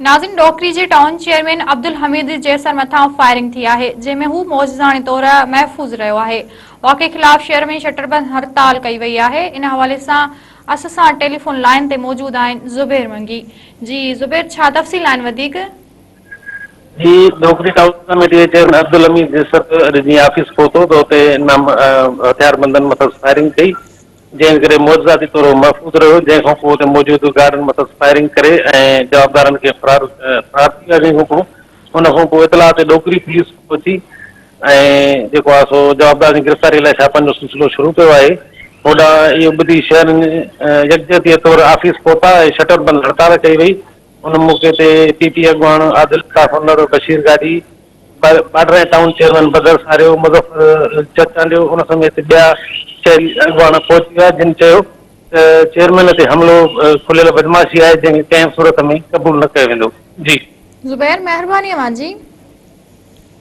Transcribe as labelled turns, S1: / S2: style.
S1: ناظرين ڏوڪري جي town chairman Abdul Hamid Jessar مٿان فائرنگ ٿي آهي جنهن ۾ هو معجزاڻي طور محفوظ رهيو آهي واقعي خلاف شهر ۾ شٽربند هڙتال ڪئي وئي آهي ان حوالي سان اس سان ٽيليفون لائين تي موجود آهن زبير منگي جي زبير ڇا تفصيل آهن وڌيڪ.
S2: جي ڏوڪري ٽائون ڪميٽي جي چيئرمين عبدالحميد جيسر اڄ جيئن آفيس پهتو ته اتي هٿياربندن مٿس فائرنگ ڪئي جنهن ڪري معجزاتي طور هو محفوظ رهيو، جنهن کان پوء اتي موجود گارڊن مٿس فائرنگ ڪري ۽ جوابدارن کي فرار فرار ٿي ويا، جنهن کان پوء ان کان پوء اطلاع تي ڏوڪري پوليس پهچي ۽ جيڪو آهي سو جوابدارن جي گرفتاري لاء ڇاپن جو سلسلو شروع ڪيو آهي. هوڏانهن اهو ٻڌي شهرين يڪجهتي طور آفيس پهتا ۽ شٽر بند هڙتال ڪئي وئي، ان موقعي تي پي پي اڳواڻ عادل الطاف انڙ، بشير گاڏهي، باڊرائين ٽائون چيئرمين بدر ساريو، مظفر چانڊيو ان سميت ٻيا شهري اڳواڻ پهچي ويا جن چيو ته چيئرمين تي حملو کليل بدمعاشي آهي جنهن کي ڪنهن به صورت ۾ قبول نه ڪيو ويندو. جي.
S1: زبير مهرباني اوهان جي.